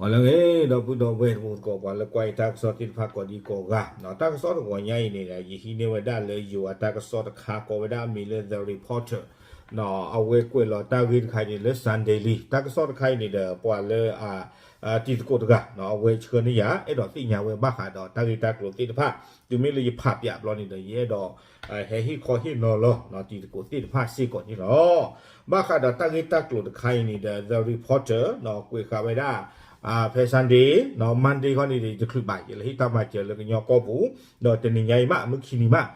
လၢအဂ့ၤ ဒီပုၢ်ဒီဝဲၢ်တံၤသကိး ပှၤလၢကွၢ်ယတၢ်ကစီၣ်သ့ၣ်တဖၣ်ကိးဒံကိးဂၤ, တၢ်ကစီၣ်တဂီၤညါအံၤန့ၣ်ဒီး ယဟံးန့ၢ်ဝဲဒၣ်လၢယိၤအတၢ်ကစီၣ်တခါ ကိးဝဲဒၣ်အမံၤလၢ The Reporter, အဝဲကွဲးလီၤတၢ်ဂ့ၢ်တခါအံၤန့ၣ်လၢ Sunday လံ. တၢ်ကစီၣ်တခါအံၤန့ၣ်ဒီး ပှၤလၢ တံၤသကိးတဂၤ အဝဲဆှၢန့ၢ်ယၤ အဲၣ်ဒိးသ့ၣ်ညါဝဲဘၣ်ဃးဒီးတၢ်ဂ့ၢ်တၢ်ကျိၤသ့ၣ်တဖၣ်, တုၤမ့ၢ်လၢယဖးပၠးဘျီန့ၣ်ဒီး ယအဲၣ်ဒိး ဟဲဟ့ၣ်ခီဟ့ၣ်နီၤလီၤ တံၤသကိးသ့ၣ်တဖၣ်စ့ၢ်ကီးန့ၣ်လီၤ. ဘၣ်ဃးဒီးတၢ်ဂ့ၢ်တၢ်ကျိၤတခါအံၤန့ၣ်ဒီး The Reporter ကွဲးဃာ်ဝဲဒၣ် ဖဲ Sunday, Monday ခီန့ၣ်ဒီး ယတချုးဘၣ် ယလဲၤဟ့ၣ်တၢ်မၤစၢၤလၢကညီကီၢ်ပူၤ, ဒီးတနံၤညါအံၤမး မုၢ်ခံနံၤမး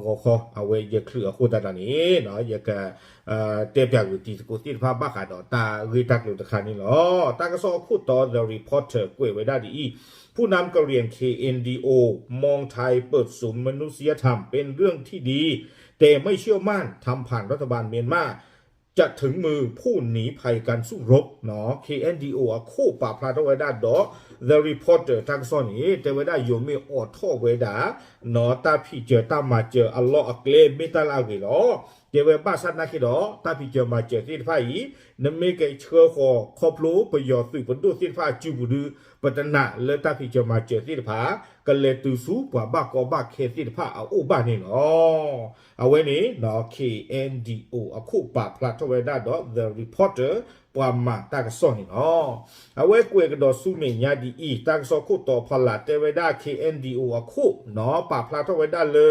ဂီၤခီ အဝဲယချုးအဃိသတးဒီးန့ၣ် ယက တဲပၠးကွံာ်တံၤသကိးသ့ၣ်တဖၣ်ဘၣ်ဃးဒီးတၢ်ဂ့ၢ်တၢ်ကျိၤတခါန့ၣ်လီၤ. တၢ်ကစီၣ်အခိၣ်တီ The Reporter ကွဲးဝဲဒၣ်ဒ်အံၤ, ผู้นำกะเหรี่ยง เค เอ็น ดี โอ มองไทยเปิดศูนย์มนุษยธรรมเป็นเรื่องที่ดี แต่ไม่เชื่อมั่นทำผ่านรัฐบาลเมียนมาจะถึงมือผู้หนีภัยการสู้รบ เนาะ เค เอ็น ดี โอ အခိၣ်ပာ်ဖျါထီၣ်ဝဲဒၣ်ဒီး The Reporter တၢ်ကစီၣ်န့ၣ် တဲဝဲဒၣ်ယိၤမ့ၢ်အိးထီၣ်ဝဲဒၣ် နီၢ် တၢ်ဖံးစၢၤတၢ်မၤစၢၤအလီၢ်အကျဲမ့ၢ်တၢ်လၢအဂ့ၤလီၤ. တဲဝဲဘၣ်ဆၣ်သနာ်က့ဒီး တၢ်ဖံးစၢၤမၤစၢၤသ့ၣ်တဖၣ်အံၤ နမ့ၢ်ကဆှၢဃီၤခီဖျိပယီၤသုးပဒိၣ်သ့ၣ်တဖၣ်အစုပူၤဒီး ပတနာ်လၢတၢ်ဖံးစၢၤမၤစၢၤသ့ၣ်တဖၣ် ကလဲၤတုၤဆူပှၤဘၣ်ကီဘၣ်ခဲသ့ၣ်တဖၣ်အအိၣ်ဘၣ်န့ၣ်လီၤ. အဝဲန့ၣ် နီၢ် KNDO အခိၣ်ပာ်ဖျါထီၣ်ဝဲဒၣ်ဒီး The Reporter ပှၤမၤတၢ်ကစီၣ်န့ၣ်လီၤ. အဝဲကွဲးကဒီးဆူမဲာ်ညါဒ်အံၤ, တၢ်ကစီၣ်ခိၣ်တီဖီလာ်တဲဝဲဒၣ် KNDO အခိၣ် နီၢ် ပာ်ဖျါထီၣ်ဝဲဒၣ်လၢ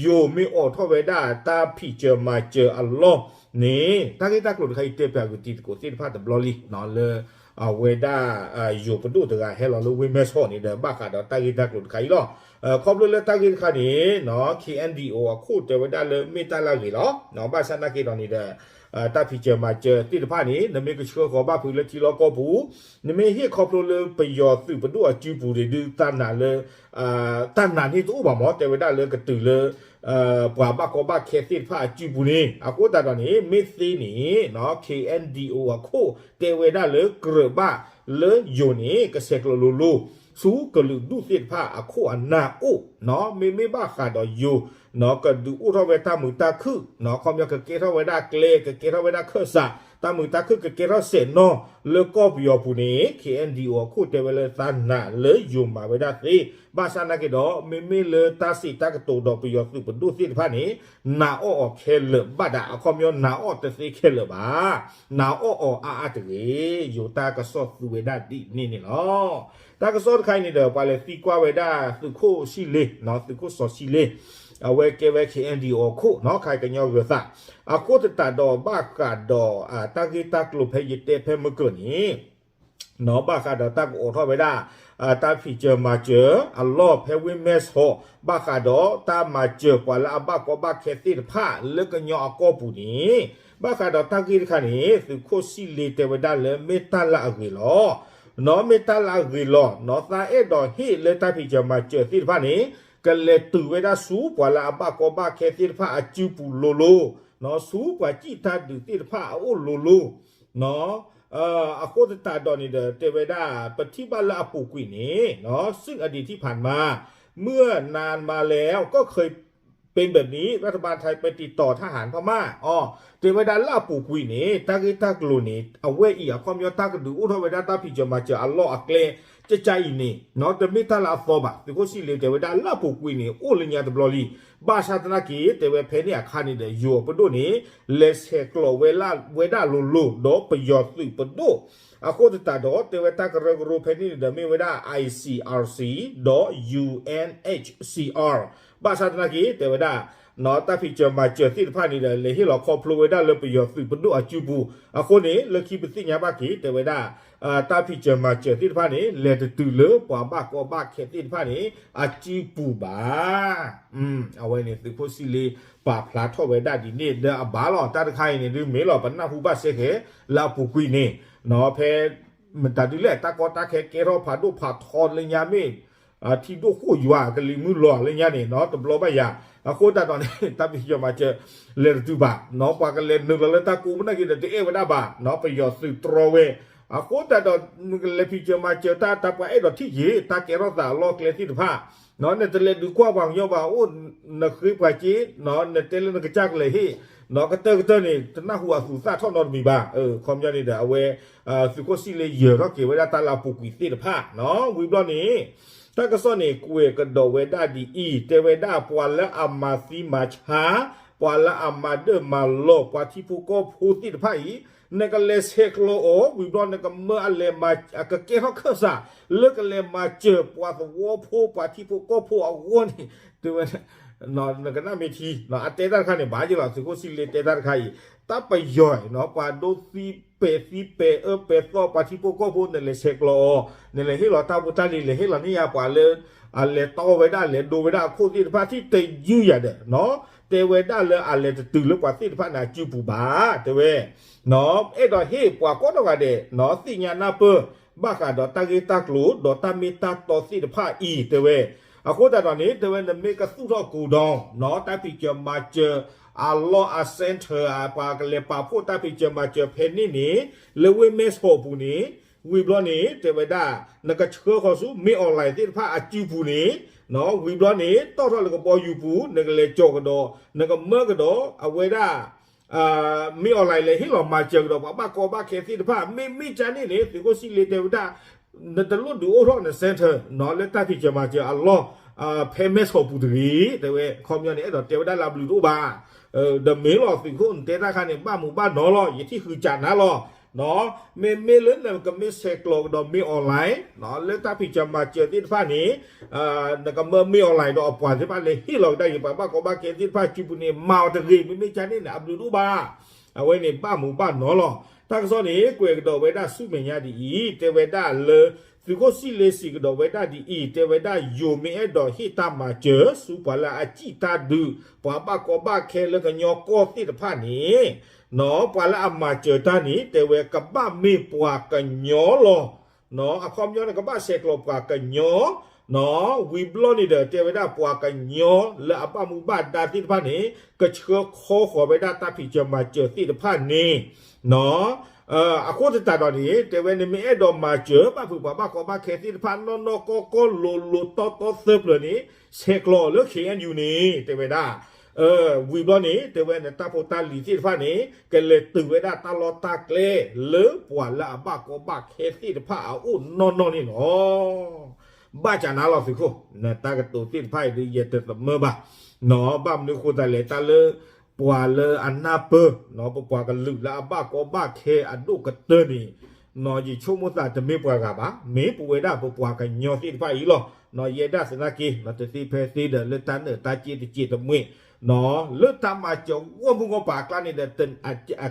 ယိၤမ့ၢ်အိးထီၣ်ဝဲဒၣ်တၢ်ဖံးစၢၤမၤစၢၤအလီၢ်န့ၣ် တၢ်ဂ့ၢ်တၢ်ကျိၤတခါအံၤတဲပၠးကွံာ်တံၤသကိးသ့ၣ်တဖၣ်တဘျီလံ လၢ အဝဲဒၣ် ယိၤပဒိၣ်တဂၤဟဲလီၤလၢဝ့ၢ်မဲၢ်ဆီးန့ၣ်ဒီး ဘၣ်ဃးဒီးတၢ်ဂ့ၢ်တၢ်ကျိၤတခါအံၤလီၤ. ခီဖျိလၢတၢ်ဂ့ၢ်တခါန့ၣ် နီၢ် KNDO အခိၣ်တဲဝဲဒၣ်လၢမ့ၢ်တၢ်လၢအဂ့ၤလီၤ. ဘၣ်ဆၣ်သနာ်က့ဒီးန့ၣ်ဒီး တၢ်ဖံးစၢၤမၤစၢၤသ့ၣ်တဖၣ်န့ၣ် နမ့ၢ်ကဆှၢဃီၤဘၣ်ဖုးလၢထံလီၢ်ကီၢ်ပူၤ, နမ့ၢ်ဟ့ၣ်ခီဖျိလၢပယီၤသုးပဒိၣ်အစုပူၤန့ၣ်ဒုး တၢ်နာ်လၢ တၢ်နာ်န့ၣ်တအိၣ်ဘၣ်မး တဲဝဲဒၣ်လၢကတုၤလၢ ပှၤဘၣ်ကီဘၣ်ခဲသ့ၣ်တဖၣ်အစုပူၤန့ၣ် အဃိသတးဒီးန့ၣ် မ့ၢ်သ့န့ၣ် နီၢ် KNDO အခိၣ်တဲဝဲဒၣ်လၢကြၢးဘၣ်လၢယိၤန့ၣ် ကဆဲးကျိးလိၤလိၤ ဆူကလုာ်ဒူၣ်သ့ၣ်တဖၣ်အခိၣ်အနၢ်အိၣ် နီၢ် မ့မ့ၢ်ဘၣ်ဃးဒီးယိၤ နီၢ် ကဒုးအိၣ်ထီၣ်ဝဲတၢ်မုာ်တၢ်ခုၣ် နီၢ် ခီပညီကကဲထီၣ်ဝဲဒၣ်ကျဲ ကကဲထီၣ်ဝဲဒၣ်ခၢၣ်စး တၢ်မုာ်တၢ်ခုၣ်ကကဲထီၣ်စဲးနီၢ်လၢကီၢ်ပယီၤပူၤန့ၣ် KNDO အခိၣ်တဲဝဲလၢတၢ်နာ်လၢယိၤမၤဝဲဒၣ်သ့, ဘၣ်ဆၣ်သနာ်က့ဒီး မ့မ့ၢ်လၢတၢ်စံးတၢ်ကတိၤဒီးပယီၤသုးပဒိၣ်သ့ၣ်တဖၣ်န့ၣ် နာ်အီၣ်အီၤခဲလၢာ်ဘၣ်ဒၣ် အခီပညီနာ်အီၣ်တသ့ခဲလၢာ်ဘၣ်, နာ်အီၣ်အီၤအါအါတဂ့ၤ, ယိၤတၢ်ကစီၣ်သူဝဲဒၣ်ဒ်န့ၣ်န့ၣ်လီၤ. တၢ်ကစီၣ်တခါအံၤန့ၣ်ဒီး ပှၤလဲၤသံကွၢ်ဝဲဒၣ်သုးခိၣ်စံလ့, နီၢ် သုးခိၣ်စီၤစံလ့, အဝဲကဲဝဲ KNDO အခိၣ် နီၢ် ခါကညီဂၢၤသး, အဃိသတးဒီးဘၣ်ဃးဒီး တၢ်ဂ့ၢ်တၢ်ကျိၤဖဲယတဲဖဲမုၢ်ကၢၢ်န့ၣ် နီၢ် ဘၣ်ဃးဒီးတၢ်ကအိးထီၣ်ဝဲဒၣ် တၢ်ဖံးစၢၤမၤစၢၤအလီၢ်ဖဲဝ့ၢ်မဲၢ်ဆီး, ဘၣ်ဃးဒီးတၢ်မၤစၢၤပှၤလၢအဘၣ်ကီဘၣ်ခဲသ့ၣ်တဖၣ်လၢကညီအကီၢ်ပူၤန့ၣ်, ဘၣ်ဃးဒီးတၢ်ဂ့ၢ်တခါန့ၣ် သုးခိၣ်စံလ့တဲဝဲဒၣ်လၢမ့ၢ်တၢ်လၢအဂ့ၤလီၤ. နီၢ် မ့ၢ်တၢ်လၢအဂ့ၤလီၤ, နီၢ် သးအဲၣ်ဒိးဟ့ၣ်လၢတၢ်ဖံးစၢၤမၤစၢၤသ့ၣ်တဖၣ်န့ၣ် ကလဲၤတုၤဝဲဒၣ်ဆူပှၤလၢအဘၣ်ကီဘၣ်ခဲသ့ၣ်တဖၣ်အစုပူၤလိၤလိၤ, နီၢ် ဆူပှၤစံၣ်တၢ်ဒုးသ့ၣ်တဖၣ်အအိၣ်လိၤလိၤ နီၢ် အဃိသတးဒီးန့ၣ်ဒီး တဲဝဲဒၣ် ပထံၣ်ဘၣ်လၢအပူၤကွံာ်န့ၣ် နီၢ် ซึ่งอดีตที่ผ่านมา เมื่อนานมาแล้วก็เคยเป็นแบบนี้ รัฐบาลไทยไปติดต่อทหารพม่า အီၤ တဲဝဲဒၣ်လၢအပူၤကွံာ်န့ၣ် တၢ်ဂ့ၢ်တၢ်ကျိၤန့ၣ် အဝဲအံၤ အခီပညီတၢ်ကဒုးအိၣ်ထီၣ်ဝဲဒၣ်တၢ်ဖံးစၢၤမၤစၢၤအလီၢ်အကျဲ ကကါအံၤန့ၣ် နီၢ် တမ့ၢ်တၢ်လၢအသီဘၣ်. သုးခိၣ်စံလ့တဲဝဲဒၣ် လၢအပူၤကွံာ်န့ၣ် အိၣ်လၢညါတဘျီလံ. ဘၣ်ဆၣ်သနာ်က့ တဲဝဲဖဲန့ၣ်အခါန့ၣ်ဒီး ယိၤအပဒိၣ်န့ၣ် လဲၤဆဲးကျိးဝဲဒၣ်လိၤလိၤ ဒီးပယီၤသုးပဒိၣ် အဃိသတးဒီး တဲဝဲတၢ်ကရၢကရိဖဲန့ၣ်န့ၣ်ဒီး မ့ၢ်ဝဲဒၣ် ICRC ဒီး UNHCR ဘၣ်ဆၣ်သနာ်က့ တဲဝဲဒၣ် နီၢ် တၢ်ဖံးစၢၤမၤစၢၤသ့ၣ်တဖၣ်န့ၣ်ဒီး လဲၤဟ့ၣ်လီၤခီဖျိဝဲဒၣ်လၢပယီၤသုးပဒိၣ်အစုပူၤ. အဃိန့ၣ် လၢခံပသ့ၣ်ညါဘၣ်က့ၤ တဲဝဲဒၣ် တၢ်ဖံးစၢၤမၤစၢၤသ့ၣ်တဖၣ်န့ၣ် လဲၤတတုၤလၢပှၤဘၣ်ကီဘၣ်ခဲသ့ၣ်တဖၣ်န့ၣ် အစုပူၤဘၣ်. အဝဲန့ၣ်သုးခိၣ်စံလ့ပာ်ဖျါထီၣ်ဝဲဒၣ်ဒ်န့ၣ်ဒီးအဘၣ်လီၤ. တၢ်တခါအံၤန့ၣ်ဒုးမ့ၢ်လီၤ ပနၢ်ဟူဘၣ်စဲဃဲ လၢအပူၤကွံာ်န့ၣ် နီၢ် ဖဲ မတၤဒုးလဲၣ် တၢ်ကီတၢ်ခဲကဲထီၣ်ဖးဒိၣ်ဖးထီလၢညါမ့ၢ် ထံဒိၣ်ဃိၣ်ယွၤကလံၤမုၢ်လီၤလၢညါန့ၣ် နီၢ် တဘျီဘၣ်ယၤ. အဃိသတးဒီးန့ၣ် တၢ်ဖံးစၢၤမၤစၢၤ လဲၤတတုၤဘၣ် နီၢ် ပှၤကလဲၤနုာ်လီၤလၢတၢ်ကိးမနုၤက့ၤဒီး တအဲၣ်ဝဲဒၣ်ဘၣ် နီၢ် ပယီၤသုးတြီဝဲ. အဃိသတးဒီး နကလဲၤဖံးစၢၤမၤစၢၤတၢ် တၢ်ပှၤအဲၣ်ဒိးထံၣ်က့ၤ တၢ်ကဲထီၣ်သးအလီၢ်အကျဲသ့ၣ်တဖၣ် နီၢ် နတလဲၤဒုးကွၢ်ပှၤကညီဘၣ် အိၣ် နဃ့ပှၤက့ နီၢ် နတဲလၢနကစၢ်ကလဲၤဟ့ၣ် ကတၢၢ်ကတၢၢ်န့ၣ် တနၢ်ဟူအသူၣ်သၣ်ထီၣ်နီတမံၤဘၣ်. အခီပညီန့ၣ်ဒီး အဝဲ သုးခိၣ်စံလ့ယၢၤထီၣ်က့ၤဝဲဒၣ်တၢ်လၢအပူၤကွံာ်သ့ၣ်တဖၣ်, ဝံၤဘျီန့ၣ် တၢ်ကစီၣ်န့ၣ် ကွဲးကဒီးဝဲဒၣ်ဒ်အံၤ, တဲဝဲဒၣ်ပှၤလၢအမၤသံမၤဆါ, ပှၤလၢအမၤဒၢၣ်မၤလီၤ ပှၤထံဖိကီၢ်ဖိသ့ၣ်တဖၣ်အံၤ, နကလဲၤဆဲးကျိးအီၤ, ဝံၤဘျီနကမၢအလဲၤမၤ ကကဲထီၣ်ခၢၣ်စး လၢကလဲၤမၤစၢၤပှၤသဝီဖိ ပှၤထံဖိကီၢ်ဖိအဂီၢ်န့ၣ်, တဲဝဲ နကနၣ်မ့ၢ်ထံ, အတဲတၢ်တခါန့ၣ် ဘၣ်ယလီၤ သုးခိၣ်စံလ့တဲတၢ်တခါအံၤ, တၢ်ပယီၤ ပှၤဒိသံပဲာ်သံပဲာ်အၢပဲာ်သီ ပှၤထံဖိကီၢ်ဖိ နလဲၤဆဲးကျိးအီၤ, နလဲၤဟ့ၣ်လီၤတၢ်ဖိတၢ်လံၤ လဲၤဟ့ၣ်လီၤန့ၢ်ယၤပှၤလၢ အလဲၤတီဝဲဒၣ် လဲၤဒိဝဲဒၣ်အခိၣ်သ့ၣ်တဖၣ် ထံၣ်တယုၢ်ယၤဒီး တဲဝဲဒၣ်လၢအလဲၤတတုၤလၢပှၤသ့ၣ်တဖၣ်န့ၣ်အစုပူၤဘၣ်, တဲဝဲ အဲၣ်ဒိးဟ့ၣ်ပှၤကိးနီၢ်ဂၤဒဲး သ့ၣ်ညါနၢ်ပၢၢ် ဘၣ်ဃးဒီးတၢ်ဂ့ၢ်တၢ်ကျိၤ ဒီးတၢ်မ့ၢ်တၢ်တီသ့ၣ်တဖၣ်အံၤ တဲဝဲ, အဃိသတးဒီးန့ၣ် တဲဝဲနမ့ၢ်ကသူၣ်ထီၣ်ကိၤဒီး တၢ်ဖံးစၢၤမၤစၢၤအလီၢ်အ center ပှၤကလဲၤပာ်ဖှိၣ်တၢ်ဖံးစၢၤမၤစၢၤဖဲန့ၣ်န့ၣ် လၢဝ့ၢ်မဲၢ်ဆီးပူၤန့ၣ် ဝံၤဘျီန့ၣ် တဲဝဲဒၣ် နကဆှၢဃီၤဆူ မင်းအောင်လှိုင် သ့ၣ်တဖၣ်အစုပူၤန့ၣ်, ဝံၤဘျီန့ၣ် တီၣ်ထီၣ်လၢကဘီယူၤပူၤ နကလဲၤကၠီၤကဒီး နကမၢကဒီး အဝဲဒၣ် မင်းအောင်လှိုင် လဲၤဟ့ၣ်လီၤမၤစၢၤကဒီး ပှၤဘၣ်ကီဘၣ်ခဲသ့ၣ်တဖၣ် မ့မ့ၢ်ကန့ၣ်န့ၣ် သုးခိၣ်စံလ့တဲဝဲဒၣ် နတလိၣ်ဒုးအိၣ်ထီၣ်န center လၢတၢ်ဖံးစၢၤမၤစၢၤအလီၢ် ဖဲမဲၢ်ဆီးပူၤတဂ့ၤ တဲဝဲ အခီပညီန့ၣ် အဲၣ်ဒိးတဲဝဲဒၣ်လၢအဘျုးတအိၣ်ဘၣ် ဒီးမ့ၢ်လီၤ သုးခိၣ်နတဲတၢ်ခါန့ၣ် ဘၣ်မူဘၣ်နီၤလီၤ ယထံၣ်ဃုာ်ကနၤလီၤ မ့မ့ၢ်လၢနကမ့ၢ်ဆဲးကျိးကဒီး မင်းအောင်လှိုင် လၢတၢ်ဖံးစၢၤမၤစၢၤသ့ၣ်တဖၣ်န့ၣ် နကမၢ မင်းအောင်လှိုင် ဒီးအပှၤသ့ၣ်တဖၣ်လဲၤဟ့ၣ်လီၤကဒါက့ၤ ပှၤဘၣ်ကီဘၣ်ခဲသ့ၣ်တဖၣ်စုပူၤန့ၣ် မၤအီၤတဂ့ၤ မ့မ့ၢ်ကန့ၣ်န့ၣ် အဘျုးတအိၣ်ဘၣ် အဝဲန့ၣ်ဘၣ်မူဘၣ်နီၤလီၤ. တၢ်ကစီၣ်န့ၣ် ကွဲးကဒီးဝဲဒၣ်ဆူမဲာ်ညါဒ်အံၤ တဲဝဲဒၣ်လၢ သုးခိၣ်စံလ့စံးကဒီးဝဲဒၣ်ဒ်အံၤ တဲဝဲဒၣ်ယိၤမ့ၢ်အဲၣ်ဒိးဟ့ၣ်တၢ်မၤစၢၤ ဆူပှၤလၢအစံၣ်တၢ်ဒုး ပှၤဘၣ်ကီဘၣ်ခဲလၢကညီကီၢ်သ့ၣ်တဖၣ်န့ၣ် ပှၤလၢအမၤစၢၤတၢ်န့ၣ် တဲဝဲကဘၣ်မ့ၢ်ပှၤကညီလီၤ အခီပညီန့ၣ် ကဘၣ်ဆဲးကျိးပှၤကညီ ဝံၤဘျီန့ၣ်ဒီး တဲဝဲဒၣ်ပှၤကညီလၢအဘၣ်မူဘၣ်ဒါသ့ၣ်တဖၣ်န့ၣ် ကဆှၢခီဃီၤဝဲဒၣ်တၢ်ဖံးစၢၤမၤစၢၤသ့ၣ်တဖၣ်န့ၣ် အဃိသတးဒီးန့ၣ် တဲဝဲနမ့ၢ်အဲၣ်ဒိးမၤစၢၤ ဘၣ်ဖုးပှၤဘၣ်ကီဘၣ်ခဲသ့ၣ်တဖၣ် နီၢ်နီၢ်ကီၢ်ကီၢ် လိၤလိၤတီတီသၢပျၢၤန့ၣ် ဆဲးကျိးလၢ ခ့ၣ်အဲၣ်ယူၣ်န့ၣ် တဲဝဲဒၣ် ဝံၤဘျီန့ၣ် တဲဝဲနတၢ်ဖိတၢ်လံၤသ့ၣ်တဖၣ်န့ၣ် ကလဲၤတုၤဝဲဒၣ်တၢ်လီၢ်တၢ်ကျဲ လၢပှၤလၢအဘၣ်ကီဘၣ်ခဲသ့ၣ်တဖၣ်အအိၣ်နီၢ်နီၢ်န့ၣ်လီၤ. ဘၣ်ကနၤလီၤသုးခိၣ် နတၢ်ကတိၤသ့ၣ်တဖၣ်အံၤဒ်ယတသမၢဘၣ် ဘၣ်မနုၤဃိသတးလဲၣ် တၢ်လၢ ပှၤလၢအနၢ်ပၢၢ် ပပှၤကလုာ်လၢအဘၣ်ကီဘၣ်ခဲအဒိၣ်ကတၢၢ်န့ၣ် ယဆိကမိၣ်သးတမ့ၢ်ပှၤဂၤဘၣ် မ့ၢ်ပဝဲဒၣ်ပပှၤကညီသ့ၣ်တဖၣ်အံၤလီၤ. ယဲဒၣ်သနာ်က့ တသ့ဖဲသ့ဒီး လၢတၢ်နၢၤတၢ်စ့တစဲးတမှဲး လၢတၢ်မၤစၢၤဂီၢ်မုၢ်ဂီၢ်ပၤအကျါန့ၣ်ဒီး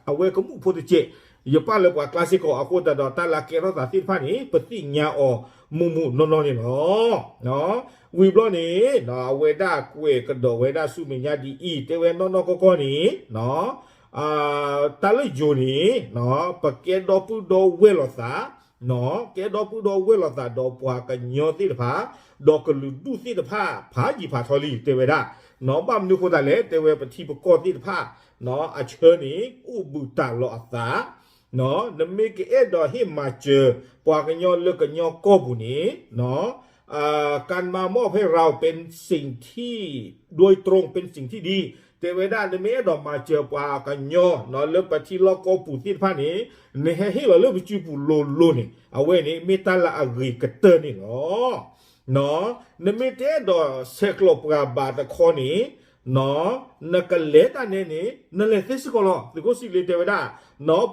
အဝဲကမူၣ်ဖိတစဲး ယပာ်လၢပှၤကျါစ့ၢ်ကီး အဃိသတးဒီး တၢ်လၢအကဲထီၣ်သးသ့ၣ်တဖၣ်န့ၣ် ပသ့ၣ်ညါအီၤမုၢ်မုၢ်နီၢ်နီၢ်န့ၣ်လီၤ. ဝံၤဘျီန့ၣ် အဝဲဒၣ်ကွဲးကဒီးဝဲဒၣ်ဆူမဲာ်ညါဒ်အံၤ တဲဝဲနီၢ်နီၢ်ကီၢ်ကီၢ်န့ၣ် တၢ်လၢယိၤန့ၣ် ပကဲဒီပုၢ်ဒီဝဲၢ်လိာ်သး ကဲဒီပုၢ်ဒီဝဲၢ်လိာ်သးဒီးပှၤကညီသ့ၣ်တဖၣ် ဒီးကလုာ်ဒူၣ်သ့ၣ်တဖၣ် ဖးယံာ်ဖးထီလံ တဲဝဲဒၣ် ဘၣ်မနုၤဃိသတးလဲၣ် တဲဝဲပထံပကီၢ်သ့ၣ်တဖၣ် အဆၢန့ၣ် အိၣ်ဘှံးတၢ်လီၤအသး နမ့ၢ်ကအဲၣ်ဒိးဟ့ၣ်မၤစၢၤ ပှၤကညီလၢကညီကီၢ်ပူၤန့ၣ် การมามอบให้เราเป็นสิ่งที่ โดยตรง เป็นสิ่งที่ดี တဲဝဲဒၣ် နမ့ၢ်အဲၣ်ဒိးမၤစၢၤပှၤကညီ လၢပထံလီၢ်ကီၢ်ပူၤသ့ၣ်တဖၣ်န့ၣ် နဟဲဟ့ၣ်လီၤလၢပစုပူၤလိၤလိၤန့ၣ် အဝဲန့ၣ် မ့ၢ်တၢ်လၢအဂ့ၤကတၢၢ်န့ၣ်လီၤ. နမ့ၢ်တအဲၣ်ဒိးဆဲးကျိးပှၤဘၣ်တခီန့ၣ် နကလဲၤတၢ်နဲန့ၣ် နလဲၤသ့စ့ၢ်ကီးလီၤ. သုးခိၣ်စံလ့တဲဝဲဒၣ်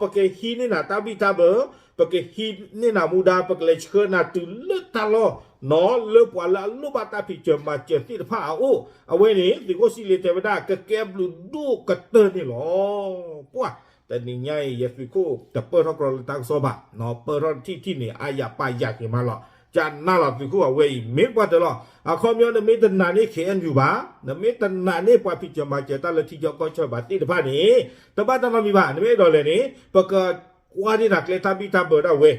ပကဟံးန့ၢ်နၤတၢ်ဘံၣ်တၢ်ဘၢ, ပကဟံးန့ၢ်နၤမူဒါ, ပကလဲၤဆှၢနၤတုၤလၢတၢ်လီၢ် လၢပှၤလၢအလိၣ်ဘၣ်တၢ်ဖံးစၢၤမၤစၢၤသ့ၣ်တဖၣ်အအိၣ်, အဝဲန့ၣ် သုးခိၣ်စံလ့တဲဝဲဒၣ် ကကဲဘျုးဒိၣ်ကတၢၢ်န့ၣ်လီၤ. ပှၤ တနံၤညါအံၤ ယသုးခိၣ်တပၢၢ်ထီၣ်ကြီလၢတၢ်ကစီၣ်ဘၣ်, ပၢၢ်ထီၣ်တထံၣ်တထံၣ်န့ၣ် အါယၤပာ်ယၤက့ၤမးလီၤ. ကနၣ်လီၤသုးခိၣ်အဝဲအံၤ မ့ၢ်ပှၤတၢၢ်လီၤ. အခီပညီနမ့ၢ်တနာ်န့ၢ် ခ့ၣ်အဲၣ်ယူၣ် ဘၣ်, နမ့ၢ်တနာ်န့ၢ်ပှၤဖံးစၢၤမၤစၢၤတၢ်လၢထံကီၢ်ကီၢ်ဆၢဘၣ်သ့ၣ်တဖၣ်န့ၣ် တဘၣ်တၢ်နီတမံၤဘၣ်. နမ့ၢ်အဲၣ်ဒိးလဲၤန့ၣ် ပကကွၢ်န့ၢ်နၤကျဲတၢ်ဘံၣ်တၢ်ဘၢဒၣ်ဝဲ,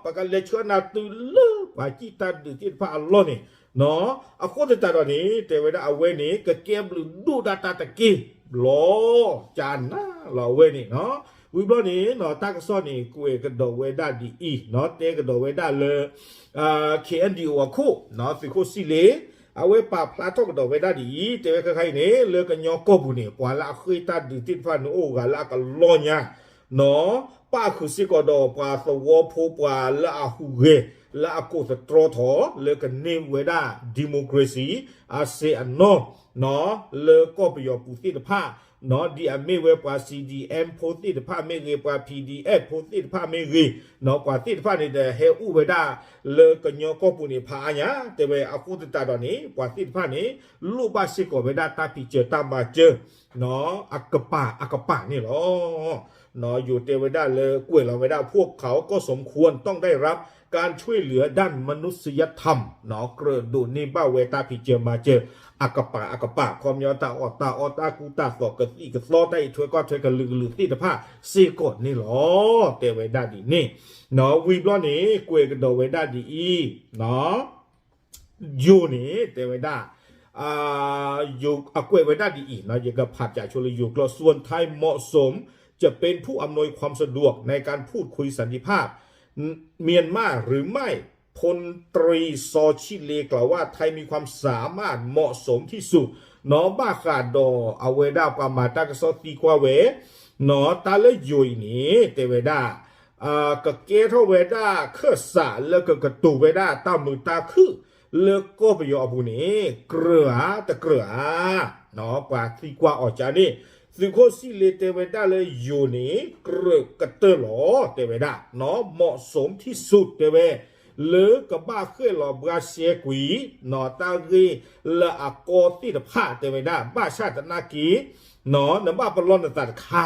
ပကလဲၤဆှၢနၤတုၤလၢပှၤစံၣ်တၢ်ဒုးသ့ၣ်တဖၣ်အလီၢ်န့ၣ် အဃိသတးဒီးန့ၣ် တဲဝဲဒၣ်အဝဲန့ၣ် ကကဲဘျုးဒိၣ်ဒၣ်တၢ်တက့ၢ်လီၤ. ကနၣ်လီၤအဝဲန့ၣ်, ဝံၤဘျီန့ၣ် တၢ်ကစီၣ်န့ၣ် ကွဲးကဒီးဝဲဒၣ်ဒ်အံၤ, တဲကဒီးဝဲဒၣ်လၢ ခ့ၣ်အဲၣ်ယူၣ် အခိၣ် သုးခိၣ်စံလ့ အဝဲပာ်ဖျါထီၣ်ကဒီးဝဲဒၣ်ဒ်အံၤ, တဲဝဲခဲခါအံၤန့ၣ် လၢကညီကီၢ်ပူၤန့ၣ် ပှၤလၢအဃ့ၢ်တၢ်ဒုးသ့ၣ်တဖၣ်န့ၣ်အိၣ်ဂၤလၢအကလီညါ, နီၢ်, ပၣ်ဃုာ်စ့ၢ်ကီးဒီးပှၤသဝီဖိ ပှၤလၢအဟူးဂဲၤ လၢအကိးသတြီထီၣ် လၢကန့ၢ်ဝဲဒၣ် democracy အစဲအနီၢ်, နီၢ်, လၢကီၢ်ပယီၤပူၤသ့ၣ်တဖၣ်, နီၢ်, ဒ်အမ့ၢ်ဝဲပှၤ C D M ဖိသ့ၣ်တဖၣ်မ့ၢ်ဂ့ၤ, ပှၤ P D F ဖိသ့ၣ်တဖၣ်မ့ၢ်ဂ့ၤ, နီၢ်, ပှၤသ့ၣ်တဖၣ်န့ၣ်ဒီး ဟဲအိၣ်ဝဲဒၣ်လၢကညီကီၢ်ပူၤန့ၣ် ဖးအါညါ, တဲဝဲ အဃိသတးဒီးန့ၣ် ပှၤသ့ၣ်တဖၣ်န့ၣ် လိၣ်ဘၣ်စ့ၢ်ကီးဝဲဒၣ်တၢ်ဖံးစၢၤတၢ်မၤစၢၤ နီၢ်, အကပၤအကပၤန့ၣ်လီၤ. နီၢ်, ယိၤတဲဝဲဒၣ်လၢ ကွဲးလီၤဝဲဒၣ် พวกเขาก็สมควรต้องได้รับการช่วยเหลือด้านมนุษยธรรม နီၢ်, ကြၢးဒိးန့ၢ်ဘၣ်ဝဲတၢ်ဖံးစၢၤမၤစၢၤ အကပၤအကပၤ ခီပညီ တၢ်အီၣ်တၢ်အီ တၢ်ကူတၢ်သိး ကသံၣ်ကသီ တၢ်အံးထွဲကွၢ်ထွဲ ကလုာ်ကလုာ်သ့ၣ်တဖၣ်စ့ၢ်ကီးန့ၣ်လီၤ. တဲဝဲဒၣ်ဒ်န့ၣ်, နီၢ်, ဝံၤဘျီန့ၣ် ကွဲးကဒီးဝဲဒၣ်ဒ်အံၤ, နီၢ် ယိၤန့ၣ် တဲဝဲဒၣ်, အကွဲးဝဲဒၣ်ဒ်အံၤ, ယကဖးပၠးဆိလၢယိၤကျိာ် ส่วนไทยเหมาะสมจะเป็นผู้อำนวยความสะดวกในการพูดคุยสันติภาพ เมียนมาหรือไม่ พลตรี ซอ ชิเล กล่าวว่า ไทยมีความสามารถเหมาะสมที่สุด နီၢ်, ဘၣ်ဃးဒီးအဝဲဒၣ်ပှၤမၤတၢ်ကစီၣ်သံကွၢ်ဝဲ, နီၢ်, တၢ်လၢယိၤအံၤန့ၣ် တဲဝဲဒၣ် ကကဲထီၣ်ဝဲဒၣ်ခၢၣ်စးလၢကကတိၤဝဲဒၣ်တၢ်မုာ်တၢ်ခုၣ် လၢကီၢ်ပယီၤအပူၤန့ၣ် ကြၢးဧါတကြၢးဧါ, နီၢ်, ပှၤသံကွၢ်အီၤကန့ၣ် သုးခိၣ်စံလ့တဲဝဲဒၣ်လၢယိၤန့ၣ် ကြၢးကတၢၢ်လီၤ တဲဝဲဒၣ်, နီၢ်, เหมาะสมที่สุด တဲဝဲ လၢကဘၣ်ဃဲၣ်လီၤဘှါရှဲကွံာ်, နီၢ်, တၢ်ဂ့ၢ်လၢအကီသ့ၣ်တဖၣ် တဲဝဲဒၣ် ဘၣ်ဆၣ်သနာ်က့ နီၢ်, နဘၣ်ပလီၢ်နသးတခါ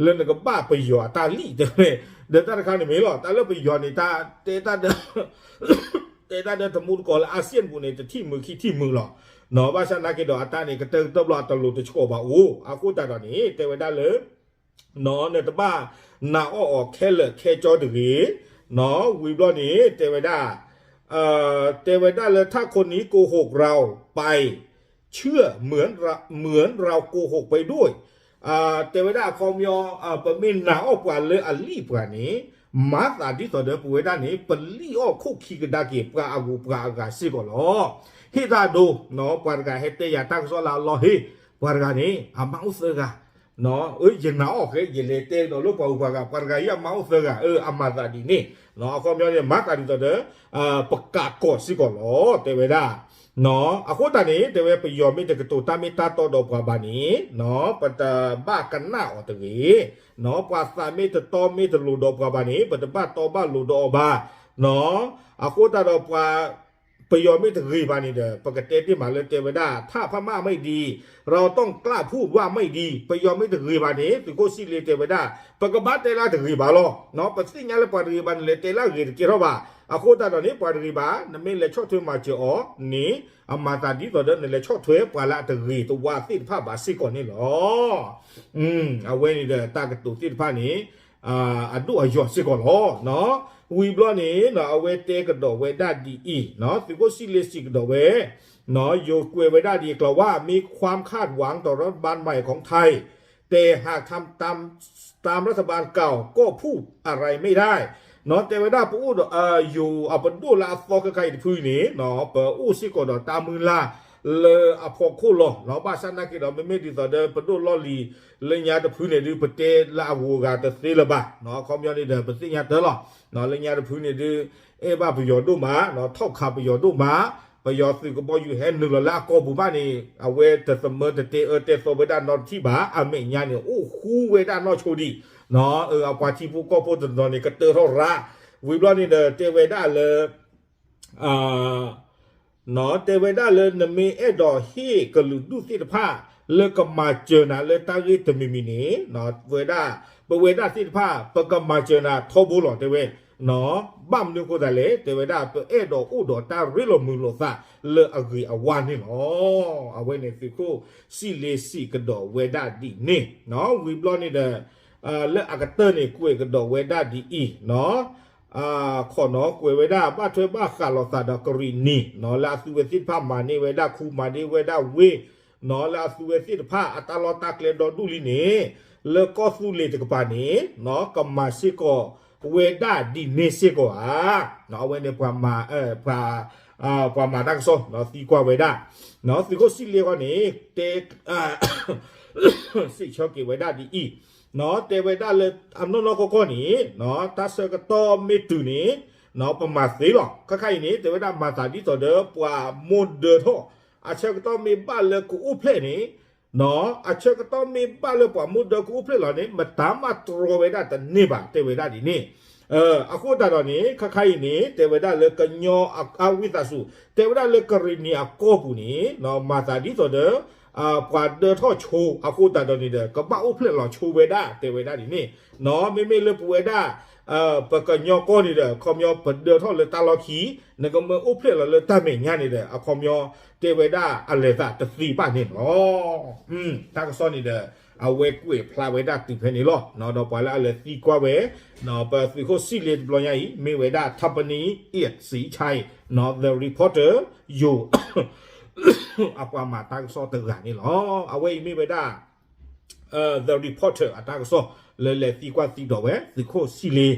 လၢနကဘၣ်ပယီၤအတၢ်လံၣ် တဲဝဲ, ဒီးတၢ်တခါန့ၣ်မ့ၢ်လီၤ တၢ်လၢပယီၤန့ၣ် တၢ်တဲတၢ်ဒီး တဲတၢ်ဒီးတမူတကိးလၢ อาเซียน ပူၤန့ၣ် တထံၣ်မုာ်ခံထံၣ်မုာ်လီၤ, နီၢ်, ဘၣ်ဆၣ်သနာ်က့ဒီး အတၢ်န့ၣ် ကတၢၢ်ကတၢၢ်ဘျီ အတလိၤတဆှီဘၣ်အိၣ်, အဃိသတးဒီးန့ၣ် တဲဝဲဒၣ်လၢ နီၢ်, နတဘၣ်နာ်အီၣ်အီၤခဲလၢာ်ခဲကၠီတဂ့ၤ, နီၢ်, ဝံၤဘျီန့ၣ် တဲဝဲဒၣ် တဲဝဲဒၣ်လၢ ถ้าคนนี้โกหกเราไป เชื่อเหมือนเราโกหกไปด้วย တဲဝဲဒၣ်အခီပညီ ပမ့ၢ်နာ်အီၣ်ပှၤလၢအလံၣ်ပှၤန့ၣ် မၤသးဒ်သိးဒီးပဝဲဒၣ်န့ၣ် ပလံၣ်အီၣ်ခိၣ်ခံကဒါက့ၤ ပှၤအဂုၤပှၤအဂၤစ့ၢ်ကီးလီၤ. ဟ့ၣ်တၢ်ဒိ, နီၢ်, ပှၤတဂၤဟဲတဲယၤတၢ်ကစီၣ်လၢအလီၢ်ဟ့ၣ်, ပှၤတဂၤန့ၣ် အမါအိၣ်သၢဂၤ နီၢ်, ယနာ်အီၣ်ဃဲ ယလဲၤတဲကဒီးလၢပှၤဂုၤပှၤဂၤ ပှၤတဂၤအံၤအမါအိၣ်သၢဂၤ, အၢ အမၤသးဒ်န့ၣ်, နီၢ်, အခီပညီန့ၣ် မၤသးဒ်သိးဒီး ပကးကီးစ့ၢ်ကီးလီၤ တဲဝဲဒၣ်, နီၢ်, အဃိသတးန့ၣ် တဲဝဲ ပယီၤမ့ၢ်တကတိၤတၢ်မ့ၢ်တၢ်တီဒီးပှၤဘၣ်န့ၣ် နီၢ်, ပတဘၣ်ကနၣ်အီၤတဂ့ၤ, နီၢ်, ပှၤသးမ့ၢ်တတီမ့ၢ်တလိၤဒီးပှၤဘၣ်န့ၣ် ပတဘၣ်တီဘၣ်လိၤဒီးအီၤဘၣ်, နီၢ်, အဃိသတးဒီးပှၤ ပယီၤမ့ၢ်တဂ့ၤဘၣ်န့ၣ်ဒီး ပကတဲတ့ၢ်မးလၢတဲဝဲဒၣ် ถ้าพม่าไม่ดี เราต้องกล้าพูดว่าไม่ดี ပယီၤမ့ၢ်တဂ့ၤဘၣ်န့ၣ် သုးခိၣ်စံလ့တဲဝဲဒၣ် ပကဘၣ်တဲလၢတဂ့ၤဘၣ်လီၤ, နီၢ်, ပသ့ၣ်ညါလၢပှၤတဂ့ၤဘၣ်န့ၣ် လဲၤတဲလၢအဂ့ၤတကဲထီၣ်ဘၣ်, အဃိသတးဒီးန့ၣ် ပှၤတဂ့ၤဘၣ် နမ့ၢ်လဲၤဆီၣ်ထွဲမၤစၢၤအီၤန့ၣ် အမၤသးဒ်သိးဒီး နလဲၤဆီၣ်ထွဲပှၤလၢအတဂ့ၤတဝါသ့ၣ်တဖၣ်ဘၣ်စ့ၢ်ကီးန့ၣ်လီၤ. အဝဲန့ၣ်ဒီးတၢ်ကတိၤသ့ၣ်တဖၣ်န့ၣ် အဒိၣ်အယိာ်စ့ၢ်ကီးလီၤ. ဝံၤဘျီန့ၣ် အဝဲတဲကဒီးဝဲဒၣ်ဒ်အံၤ, သုးခိၣ်စံလ့စံးကဒီးဝဲ, ယိၤကွဲးဝဲဒၣ်ဒ်အံၤ กล่าวว่ามีความคาดหวังต่อรัฐบาลใหม่ของไทย แต่หากทำตามรัฐบาลเก่าก็พูดอะไรไม่ได้ တဲဝဲဒၣ်ပအိၣ်ဒီး ယိၤအပဒိၣ်လၢအသီခဲခါအံၤတဖုန့ၣ် ပအိၣ်စ့ၢ်ကီးဒီးတၢ်မုၢ်လၢ်လၢအဖီခိၣ်လီၤ. ဘၣ်ဆၣ်သနာ်က့ဒီး မ့မ့ၢ်ဒ်သိးဒီးပဒိၣ်လီၢ်လံၤလၢညါတဖုန့ၣ်ဒုး ပတဲလၢအဂုၤအဂၤတသ့လၢၤဘၣ်, အခီပညီန့ၣ်ဒီး ပသ့ၣ်ညါတၢ်လီၤ. လၢညါတဖုန့ၣ်ဒုး အဲၣ်ဘၣ်ပယီၤဒိၣ်မး, ထီၣ်ခးပယီၤဒိၣ်မး, ပယီၤသုးကဘီယူၤဟဲနုာ်လီၤလၢအကီၢ်ပူၤဘၣ်န့ၣ် အဝဲတသမၢတတဲအၢတဲသီဝဲဒၣ်နီတထံၣ်ဘၣ်, အမဲာ်ညါန့ၣ် အိၣ်ဃူဝဲဒၣ်နီၢ်ဆိဒံး, အပှၤထံဖိကီၢ်ဖိတနီၤန့ၣ် ကတၢၢ်ထီၣ်ရၣ်, ဝံၤဘျီန့ၣ်ဒီး တဲဝဲဒၣ်လၢ တဲဝဲဒၣ်လၢနမ့ၢ်အဲၣ်ဒိးဟ့ၣ်ကလုာ်ဒူၣ်သ့ၣ်တဖၣ် လၢကမၤစၢၤနၤလၢတၢ်ဂ့ၢ်တမံၤမံၤန့ၣ် ဝဲဒၣ် ပဝဲဒၣ်သ့ၣ်တဖၣ် ပကမၤစၢၤနၤထီဘိလီၤ တဲဝဲ, ဘၣ်မနုၤအဃိသတးလဲၣ် တဲဝဲဒၣ် ပအဲၣ်ဒိးအိၣ်ဒီးတၢ်ရ့လိာ်မုာ်လိာ်သးလၢအဂ့ၤအဝါန့ၣ်လီၤ. အဝဲန့ၣ်သုးခိၣ်စံလ့စံးကဒီးဝဲဒၣ်ဒ်န့ၣ်, ဝံၤဘျီန့ၣ်ဒီး လၢအကတၢၢ်န့ၣ် ကွဲးကဒီးဝဲဒၣ်ဒ်အံၤ, ခိၣ်နီၤကွဲးဝဲဒၣ် ဘၣ်ထွဲဘၣ်ဃးလိာ်သးဒီးကရံၣ်နံၤ လၢအသုဝဲသ့ၣ်တဖၣ်မၤန့ၢ်ဝဲဒၣ်ခူ မၤန့ၢ်ဝဲဒၣ်ဝ့ၢ်, လၢအသုဝဲသ့ၣ်တဖၣ်အတၢ်လီၢ်တၢ်ကျဲဒီဒူၣ်လံန့ၣ်, လၢကီၢ်သူလ့ၤတကပၤန့ၣ် ကမၤစ့ၢ်ကီးဝဲဒၣ်ဒ်န့ၣ်စ့ၢ်ကီးဧါ. အဝဲန့ၣ်ပှၤမၤ ပှၤ ပှၤမၤတၢ်ကစီၣ်သံကွၢ်ဝဲဒၣ် သုးခိၣ်စံလ့အဂီၢ်န့ၣ် တဲ စံးဆၢက့ၤဝဲဒၣ်ဒ်အံၤ, တဲဝဲဒၣ်လၢအနီၢ်နီၢ်ကီၢ်ကီၢ်န့ၣ် တၢ်ဆၢကတီၢ်မ့ၢ်တုၤန့ၣ် ပမၤသ့လီၤ. ခါခါအံၤန့ၣ် တဲဝဲဒၣ်မၤသးဒ်သိးဒီးပှၤမိၢ်ဒၢထီၣ် အဆၢကတီၢ်မ့ၢ်ဘၣ်လၢကအိၣ်ဖျဲၣ်န့ၣ် အဆၢကတီၢ်မ့ၢ်ဘၣ်လၢပှၤမိၢ်ဒၢကအိၣ်ဖျဲၣ်လီၤန့ၣ် မတၤမးတြီဝဲဒၣ်တန့ၢ်ဘၣ် တဲဝဲဒၣ်ဒ်န့ၣ်. အဃိသတးဒီးန့ၣ် ခါခါအံၤန့ၣ် တဲဝဲဒၣ်လၢကညီအဝံသးစူၤ တဲဝဲဒၣ်လၢကရ့ၣ်နံၤအကီၢ်ပူၤန့ၣ် မၤသးဒ်သိးဒီး ပှၤဒၢထီၣ်ဆိ အဃိသတးဒီးန့ၣ်ဒီး ကဘၣ်အိၣ်ဖျဲၣ်လီၤဆိဝဲဒၣ် တဲဝဲဒၣ်ဒ်န့ၣ်. မ့မ့ၢ်လၢပဝဲဒၣ် ပကညီကီၢ်န့ၣ်ဒီး အခီပညီပဒၢထီၣ်လၢတၢ်လီၢ်ခံ နကမၢအိၣ်ဖျဲၣ်လီၤလၢတၢ်မဲာ်ညါန့ၣ်ဒီး အခီပညီ တဲဝဲဒၣ်အလဲၤသးတသ့ဘၣ်န့ၣ်လီၤ. တၢ်ကစီၣ်န့ၣ်ဒီး အဝဲကွဲးဖျါဝဲဒၣ်တုၤဖဲန့ၣ်လီၤ. ဒီးပှၤလၢအလဲၤသံကွၢ်ဝဲ ပသုးခိၣ်စံလ့တဘျီညါအံၤ မ့ၢ်ဝဲဒၣ် Tapanui Etsai, The Reporter, ယိၤ အပှၤမၤတၢ်ကစီၣ်တဂၤန့ၣ်လီၤ. အဝဲအံၤမ့ၢ်ဝဲဒၣ် The Reporter အတၢ်ကစီၣ် လၢလဲၤသံကွၢ်သံဒိးဝဲ သုးခိၣ်စံလ့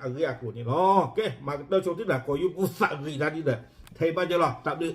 အဂ့ၢ်အကျိၤန့ၣ်လီၤ. ကဲ မၤကတၢၢ်ဆိသုတၢ် ကိးယုၢ်ပူၤသးဂံၢ်တၢ်ဒ်ဒီး ထဲအံၤဘၣ်ကလီၤ တၢ်ဘျုး